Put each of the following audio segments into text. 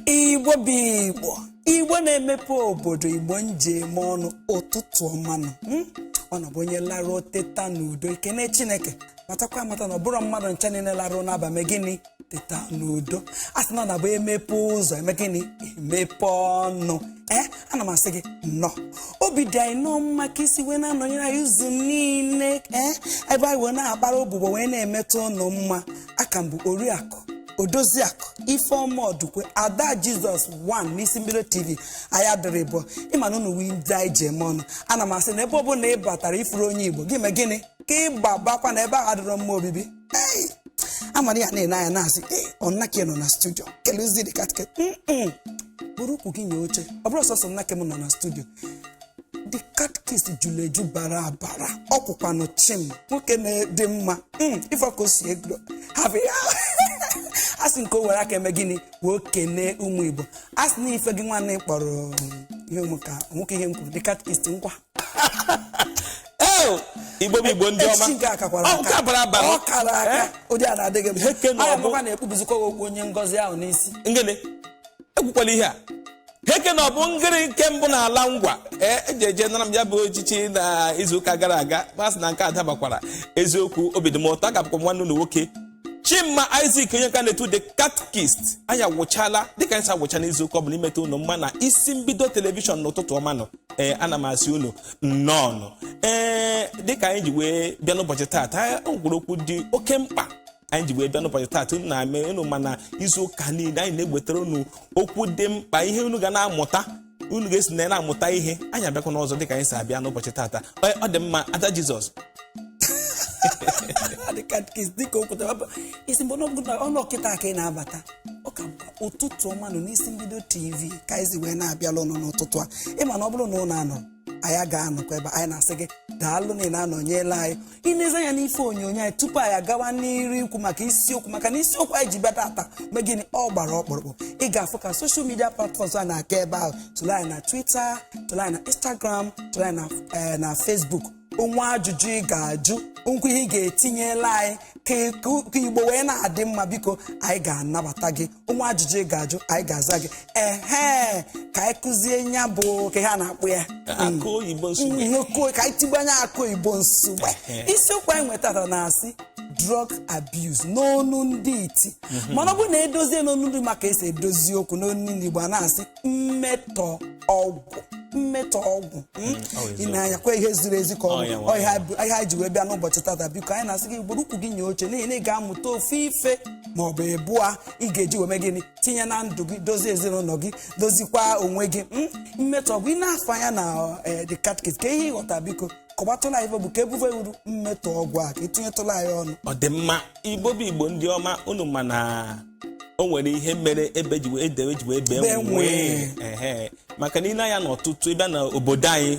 Igbo bụ Igbo, Igbo na-emepe obodo, Igbo nji eme ọnụ. Ụtụtụ ọmanụ. Ọ na bụ onye laruo teta n'udo, ekene Chineke. Matakwa amata na ọ bụrụ mmadụ ncha niile laruo n'abalị gịnị teta n'udo. A sị na ọ na-abụ emepe ụzọ, eme gịnị, emepe ọnụ. Ee, ana m asị gị nnọọ. Obi dị anyị nnọọ mma ka isi wee na-anọnyere anyị izu niile, ee, ebe anyị wee na-akpara obubo wee na-emetụ ụnụ mma. Aka m bụ Oriakụ Odoziakụ Ifeọma Ọdụkwe, Ada Jizọs 1 n'Isi Mbido TV. Anyị adịrị bụ ịma na unu wee ndị anyị ji eme ọnụ. Ana m asị na ebe ọbụla ị batara ifuru onye Igbo gị, mee gịnị ka ị gbabakwa na ebe ahụ adịrọ mma obibi. Amara ya na-ene anya na-asị, ee, ọnnake nọ na studio kelụzi dị catechist bụrụ ukwu gị nye oche. Ọ bụrụ sọsọ nnake m nọ na studio, the catechist juru eju bara abara. Ọkwụkwanụ chim nwoke na-dị mma ife ka o si ego hapụ ya. A sị nke o were aka eme gịnị wee kenee ụmụ Igbo. A sị na ife gị nwanne kpọrọ ihe ụmụka nwoke, ihe m kwuru, the catechist, ngwa. Igbo bụ Igbo, ndị ọma. Echichi nke a kakwara Ọ, nke a bara abara. Ọ kara aka, ụdị a na-adịghị m Heke na Anyị ọbụ. amakwa na-ekpubizikwa okpu onye ngọzi ahụ n'isi. Ngịnị ekwukwala ihe a heke na ọ bụ ngịrị nke mbụ n'ala ngwa. Ee, eji eje nara m ya bụ echichi na izuụka gara aga. Masị na nke a dabakwara eziokwu. Obi dị m ụtọ. Agabụkwa m nwanne ụlọ nwoke Chimma Isaac, onye nka na-etu the catechist. Anyị agwụchala dịka anyị si agwụcha n'izuụka ọ bụla imeta unu mma na Isi Mbido Television n'ụtụtụ ọma nọ. Ee, ana m asị unu nnọọ. Ee, dịka anyị ji wee bịa n'ụbọchị taata, o nwere okwu dị oke mkpa anyị ji wee bịa n'ụbọchị taata. Unu na-eme unu mana izu ụka niile anyị na-ewetara unu okwu dị mkpa, ihe unu ga na-amụta, unu ga-esi na ya na-amụta ihe. Anyị abịakwa n'ọzọ dịka anyị si abịa n'ụbọchị taata. Ọ dị mma, Ada Jizọs. The catechist, dịka o kwutara isi mbụ ọnụ ọkịta ka ị na-abata, ọ ka bụkwa ụtụtụ ọma nọ n'Isi Mbido TV ka anyị si wee na-abịala ụnụ n'ụtụtụ a. Ịma na ọ bụrụ na ụnụ anọ, anyị ga-anọkwa ebe anyị na-asị gị daalụ na ị na-anọnyela anyị. Inezi anya n'ife onyonyo anyị tupu anyị agawa n'iru ikwu maka isiokwu, maka na isiokwu anyị ji bịa tata mgbe gịnị ọ gbara ọkpụrụkpụ. Ị ga-afụ ka social media platforms a na-aga ebe ahụ. Tụrụ anyị na Twitter, tụrụ anyị na Instagram, tụrụ anyị na Facebook. Onwe ajụjụ ị ga-ajụ, nkwa ihe ị ga-etinyela anyị ka Igbo wee na-adị mma, biko anyị ga-anabata gị. Onwe ajụjụ ị ga-ajụ, anyị ga-aza gị. Ehe, ka anyị kụzie nya bụ ka ihe a na-akpụ ya akụ oyibo nsogbu. Ka anyị tigbu anya akụ oyibo nsogbu. Isiokwu anyị nwetara na-asị drug abuse n'onu ndị iti, mana ọ bụrụ na edozie n'onu ndị maka esi edozi okwu n'onu ndị Igbo, a na-asị mmetọ ọgwụ, mmetọ ọgwụ. Ị na-anyakwa ihe ziri ezi ka ọ bụ ihe anyị ji wee bịa n'ụbọchị tata. Biko, anyị na-asị gị gburu ukwu gị nye oche, n'ihi na ị ga-amụta ofu ife ma ọ bụ ịbụa ị ga-eji wee mee gịnị tinye na ndụ gị, dozie ezinụlọ gị, dozikwa onwe gị. Mmetọ ọgwụ, ị na-afọ anya na the catechist, ka ihe ịghọta, biko kọbatụla anyị bụ ka ebufe uru mmetọ ọgwụ a, ka ịtụnyetụla anyị ọnụ. Ọ dị mma. Igbo bụ Igbo, ndị ọma. Unu ma na o nwere ihe mere ebe ji wee edewe ji wee bee nwee. Ehe, maka na ile anya n'ọtụtụ ịbịa na obodo anyị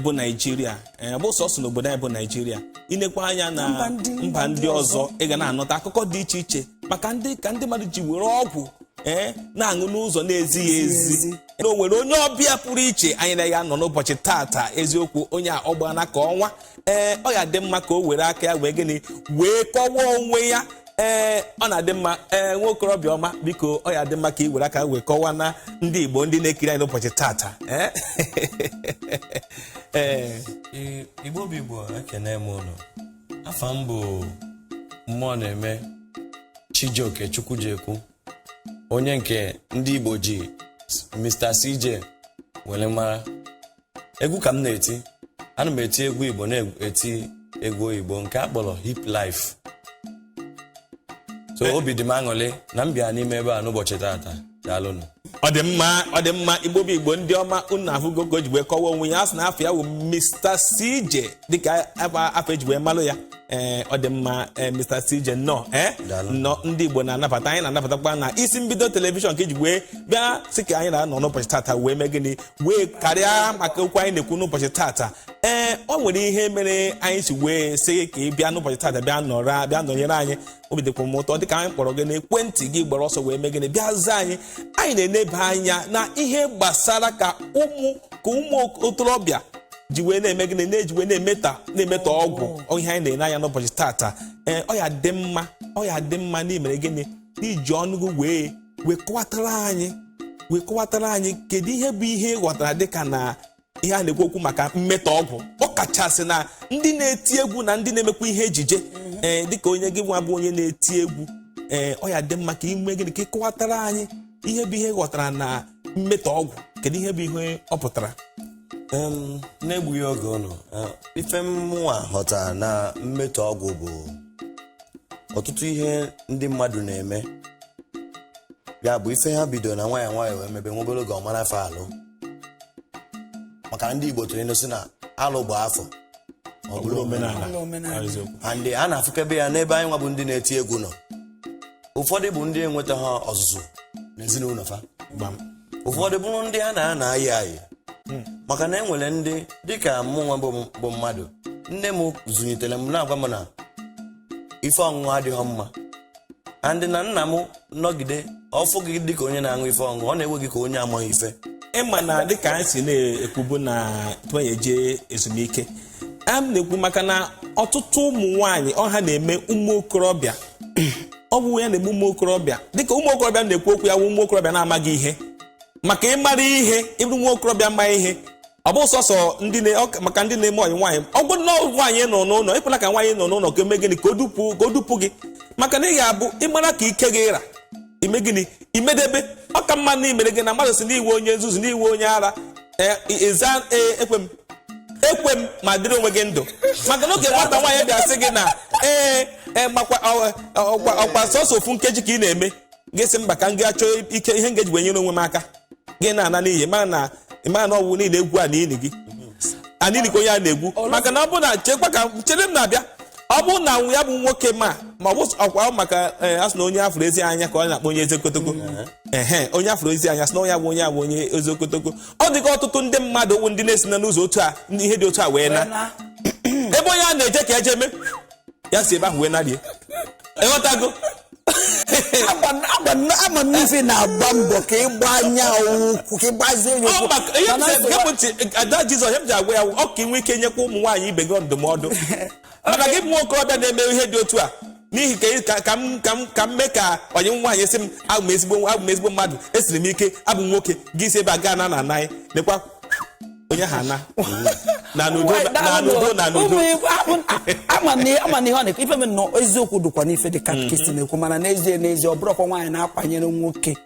bụ Naijiria, ọ bụ sọsọ n'obodo anyị bụ Naijiria, inekwa anya na mba ndị ọzọ, ị ga na-anọta akụkọ dị iche iche maka ndị ka ndị mmadụ ji were ọgwụ ee na-aṅụ n'ụzọ na-ezighị ezi. Na o nwere onye ọbịa pụrụ iche anyị na ya nọ n'ụbọchị tata. Eziokwu, onye a ọ gbana ka ọnwa. Ee, ọ ya dị mma ka o were aka ya wee gịnị wee kọwaa onwe ya. Ee, ọ na-adị mma. Ee, nwa okorobịa ọma, biko, ọ ya dị mma ka ị were aka wee kọwaa na ndị Igbo ndị na-ekiri anyị n'ụbọchị tata. Ee. Igbo bụ Igbo, ekene m unu. Afa m bụ Mmụọ Na-eme Chijioke Chukwujekwu, onye nke ndị Igbo ji Mr. CJ were mara. Egwu ka m na-eti. Ana m eti egwu Igbo, na-eti egwu oyibo nke a kpọrọ hip life. So obi dị m aṅụrị na m bịa n'ime ebe a n'ụbọchị tata. Daalụnụ. Ọ dị mma, ọ dị mma. Igbo bụ Igbo, ndị ọma, unu ahụgo ka o ji wee kọwaa onwe ya. A sị na afọ ya bụ Mr. CJ, dịka afọ eji wee malụ ya. Ee, ọ dị mma. Ee, Mr. CJ, nnọọ. Ee. Daalụ. Nnọọ. Ndị Igbo na-anabata anyị, na-anabatakwa na Isi Mbido Television ka iji wee bịa sị ka anyị na-anọ n'ụbọchị tata wee mee gịnị wee karịa maka okwu anyị na-ekwu n'ụbọchị tata. Ee, o nwere ihe mere anyị si wee sị ka ị bịa n'ụbọchị tata, bịa nọrọ, bịa nọnyere anyị. Obi dịkwa m ụtọ dịka anyị kpọrọ gị n'ekwentị, gị gbara ọsọ wee mee gịnị bịa zaa anyị. Anyị na-eneba anya na ihe gbasara ka ụmụ okorobịa ji wee na-eme gịnị, na-eji wee na-emetọ ọgwụ. Ọ ihe anyị na-ene anya n'ụbọchị tata. Ee, ọ ya dị mma, ọ ya dị mma na imere gịnị n'iji ọnụ gị wee Wee kọwatara anyị, wee kọwatara anyị kedu ihe bụ ihe ị ghọtara dịka na ihe a na-ekwu okwu maka mmetọ ọgwụ, ọ kachasị na ndị na-eti egwu na ndị na-emekwa ihe ejije. Ee, dịka onye gị nwa bụ onye na-eti egwu, ee, ọ ya dị mma ka ime gịnị, ka ị kọwatara anyị ihe bụ ihe ị ghọtara na mmetọ ọgwụ. Kedu ihe bụ ihe ọ pụtara? Na-egbughị oge ụnụ, ife mụnwa ghọtara na mmetọ ọgwụ bụ ọtụtụ ihe ndị mmadụ na-eme, ya bụ ife ha bido na nwayọọ nwayọọ wee mebe, nwa obere oge ọ mara afọ alụ, maka na ndị Igbo tụrụ ilu sị na alụ bụ afọ ọ bụrụ omenala. Ọ bụrụ omenala. Eziokwu. And a na-afụkebe ya n'ebe anyị nwa bụ ndị na-eti egwu nọ. Ụfọdụ bụ ndị enweta ha ọzụzụ n'ezinụlọ fa. Ụfọdụ bụrụ ndị a na-ana ayị ayị, maka na enwere ndị dịka mụ nwa bụ mmadụ, nne m zụlitere m na-agwa m na ife ọṅụṅụ adịghị mma, and na nna m nọgide ọfụ gị dịka onye na-aṅụ ife ọṅụṅụ, ọ na-ewe gị ka onye amaghị ife. Ịma na dịka anyị si na-ekwubu na tupu anyị eje ezumike, a m na-ekwu maka na ọtụtụ ụmụ nwaanyị ọha na-eme ụmụ okorobịa, ọ bụ ya na-eme ụmụ okorobịa, dịka ụmụ okorobịa na-ekwu okwu ya bụ ụmụ okorobịa na-amaghị ihe. Maka ịmara ihe, ịbụrụ nwa okorobịa ma ihe, ọ bụ sọsọ ndị na maka ndị na-eme ọyị nwaanyị. Ọ bụrụ na nwaanyị nọ n'ụlọ, ịkwela ka nwaanyị nọ n'ụlọ ka eme gịnị, ka o dupụ gị, maka na ị ga-abụ ịmara ka ike gị ịra ime gịnị, imedebe. Ọ ka mma na imere gị na mmadụ si n'iwe onye nzuzu, n'iwe onye ara. Ee, ịza ee, ekwe m, ekwe m, ma dịrị onwe gị ndụ, maka na oge nwata nwaanyị bịa sị gị na ee ee, makwa ọkwa sọsọ ofu nkeji ka ị na-eme, gị sị mba, ka m gaa chọọ ike ihe m ga-eji wee nyere onwe m aka, gị na-ana n'iyi. Mara na ọwụ niile egwu a na ili gị anili ka onye a na-egwu, maka na ọ bụ na chekwa ka chere m na-abịa. Ọ bụ na ya bụ nwoke ma ọ bụ ọkwa maka ee, a sị na onye afụrụ ezi anya ka ọ na-akpọ onye eze kotoko. Ehe, onye afụrụ ezi anya sị na onye bụ onye a bụ onye eze okotoko. Ọ dịka ọtụtụ ndị mmadụ wụ ndị na-esi na n'ụzọ otu a, ihe dị otu a wee na ebe onye a na-eje ka eje mee ya si ebe ahụ wee narie. Ịghọtago? Ama m ife na-agba mbọ ka ịgba anya ụkwụ, ka ịgbazie ya Ọ ụkwụ. maka ihe m Mana sị gee m ntị, ada Jizọs, ihe m ji agwa ya, ọ ka ị nwee ike nyekwa ụmụ nwaanyị ibe gị ndụmọdụ, maka gị bụ nwa okorobịa na-eme ihe dị otu a, n'ihi ka m mee ka onye nwaanyị sị m abụ m ezigbo mmadụ, esiri m ike, abụ m nwoke, gị si ebe a gaa na anaghị lekwa onye ha na na n'udo, na n'udo, na n'udo. Ụmụ Igbo, ama na ihe ọ na-ekwu, ife m nọ eziokwu dịkwa n'ife dị catechist na-ekwu, mana n'ezie n'ezie, ọ bụrụkwa nwaanyị na-akwanyere nwoke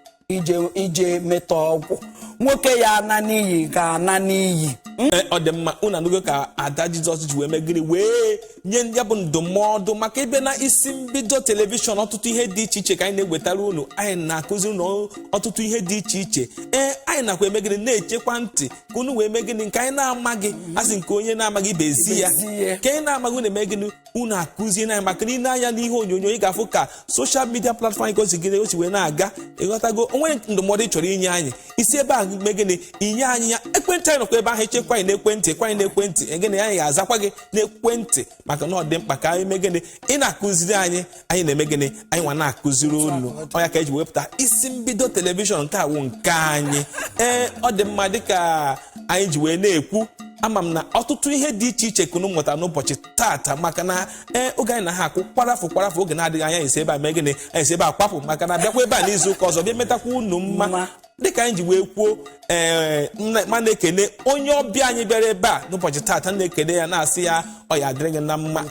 ije metọ ọgwụ, nwoke ya ana n'iyi ga-ana n'iyi. Ee, ọ dị mma. Unu anụgo ka ada Jizọs ji wee mee gịnị, wee nye ya bụ ndụmọdụ maka ebe na isi mbido telivishọn. Ọtụtụ ihe dị iche iche ka anyị na-ewetara unu, anyị na-akụziri unu ọtụtụ ihe dị iche iche. Ee, anyị nakwa eme gịnị, na-echekwa ntị ka unu wee mee gịnị, nke anyị na-amaghị, asị nke onye na-amaghị ibe ezi ya. Ezi ya. Nke anyị na-amaghị, unu eme gịnị, unu akụzie na anyị, maka na ile anya n'ihe onyonyo, ị ga-afụ ka social media platform anyị ka o si gịnị, o si wee na-aga. Ịghọtago? Onwe ndụmọdụ ị chọrọ inye anyị, isi ebe a mee gịnị, inye anyị ya. Ekwentị anyị nọkwa ebe ahụ, echekwa anyị n'ekwentị, ekwe anyị n'ekwentị. Gịnị, anyị ga-azakwa gị n'ekwentị, maka na ọ dị mkpa ka anyị mee gịnị, ị na-akụziri anyị, anyị na-eme gịnị, anyị nwa na-akụziri unu. Ọ ya ka eji wepụta isi mbido telivishọn nke awụ nke anyị. Ee, ọ dị mma. Dịka anyị ji wee na-ekwu, ama m na ọtụtụ ihe dị iche iche ka unu mụtara n'ụbọchị tata, maka na ee, oge anyị na ha akụ kwarafụ kwarafụ, oge na-adịghị anya anyị si ebe a mee gịnị, anyị si ebe a kwapụ, maka na abịakwa ebe a n'izu ụka ọzọ bịa metakwa unu mma. Mma. Dịka anyị ji wee kwuo, ee, ma na-ekene onye ọbịa anyị bịara ebe a n'ụbọchị tata, na-ekene ya, na-asị ya ọ ya adịrị gị na mma.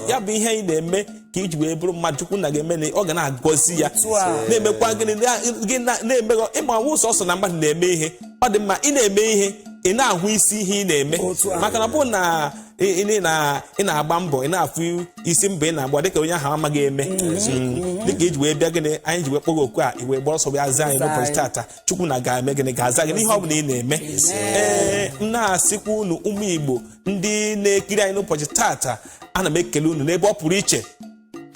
Ya bụ ihe anyị na-eme ka iji wee bụrụ mmadụ, Chukwu na ga-eme na ọ ga na-agọzi ya. Otu a. Na-emekwa gịnị, gị na-emegọ ịma ọnwụ sọsọ na mmadụ na-eme ihe ọ dị mma. Ị na-eme ihe, ị na-ahụ isi ihe ị na-eme. Otu a. Maka na ọ bụrụ na ị na-agba mbọ, ị na-afụ isi mbọ ị na-agba, dịka onye ahụ amaghị eme. Dịka iji wee bịa gịnị, anyị ji wee kpọgọ oku a, i wee gbara ọsọ bịa zaa anyị Zaa n'ụbọchị anyị. tata. Chukwu na ga-eme gịnị, ga-aza gị n'ihe ọ bụla ị na-eme. Ee, m na-asịkwa unu, ụmụ Igbo ndị na-ekiri anyị n'ụbọchị tata, ana m ekele unu n'ebe ọ pụrụ iche.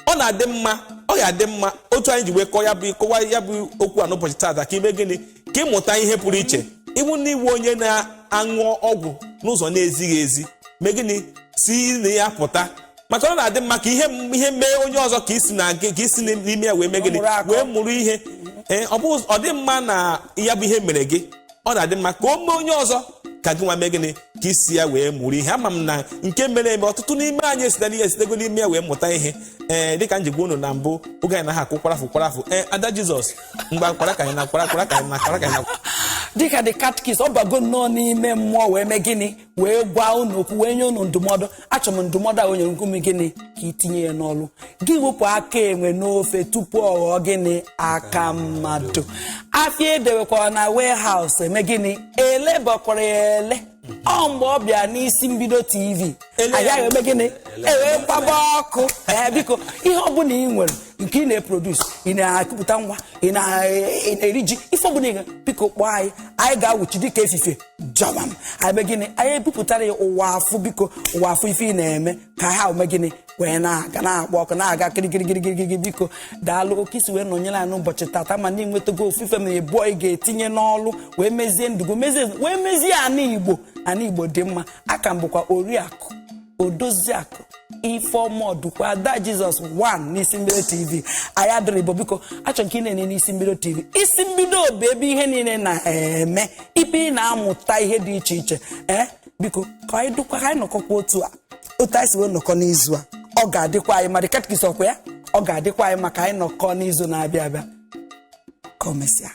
Ọ na-adị mma, ọ ga-adị mma otu anyị ji wee kọọ ya bụ kọwa ya bụ okwu a n'ụbọchị tata, ka ime gịnị, ka ịmụta ihe pụrụ iche. Ịbụ na iwu onye na-aṅụ ọgwụ n'ụzọ na-ezighị ezi, mee gịnị, si na ya pụta, maka ọ na-adị mma ka ihe mee onye ọzọ, ka isi na ka isi n'ime ya wee mee gịnị, Mụrụ akọ. wee mụrụ ihe. Ee, ọ dị mma na ya bụ ihe mere gị, ọ na-adị mma ka o mee onye ọzọ, ka gị nwa mee gịnị, ka Nke isi ya wee mụrụ ihe. Ama m na nke mere eme, ọtụtụ n'ime anyị esitela ihe, esitego n'ime ya wee mụta ihe. Ee, dịka njikwa unu na mbụ, oge anyị na ha akụ kwarafụ kwarafụ. Ee, Ada Jizọs, mgba kwara ka anyị na kwara kwara ka anyị na kwara ka anyị na. Dịka the catechist, ọ bago nnọọ n'ime mmụọ wee mee gịnị? Wee gwa unu okwu, wee nye unu ndụmọdụ. Achọrọ m ndụmọdụ a o nyere nkume gịnị ka itinye ya n'ọlụ gị. Wepụ aka enwe n'ofe tupu ọ ghọọ gịnị? Aka mmadụ. Afịa edewekwara na warehouse eme gịnị? Elebakwara ya ele. Ọ mgbe ọ bịa n'Isi Mbido TV Ele ya. agaghị eme gịnị? Ewee kwaba ọkụ. Ee, biko, ihe ọbụla ị nwere nke ị na-eproduce, ị na-akụpụta nwa, ị na-eri ji, ife ọbụla ị biko kpọọ anyị. Anyị ga-awụchi dịka efife jawam. Anyị mee gịnị? Anyị ebupụtara ya ụwa afụ. Biko, ụwa afụ ife ị na-eme ka ha ome gịnị? Wee na-aga, na-agba ọkụ, na-aga kirikirikirikiri. Biko, daalụ oke isi wee nọnyere anyị n'ụbọchị tata. Ma na ịnwetago ofufe ma ịbụọ ị ga-etinye n'ọlụ wee mezie ndụgo, mezie, wee mezie ana Igbo. Ana Igbo dị mma. Aka m bụkwa Oriakụ Odoziakụ Ifeọma Ọdụkwa, Ada Jizọs 1 n'Isi Mbido TV. Anyị adịrị Igbo. Biko, achọrọ nke ị na-ene n'Isi Mbido TV. Isi Mbido bụ ebe ihe niile na-eme, ibe ị na-amụta ihe dị iche iche. Ee, biko, ka anyị dụkwa, ka anyị nọkọkwa otu a, otu anyị si wee nọkọ n'izu a. Ọ ga-adịkwa anyị ma dị catechist ọkwa ya. Ọ ga-adịkwa anyị maka anyị nọkọ n'izu na-abịa abịa. Ka o mesịa.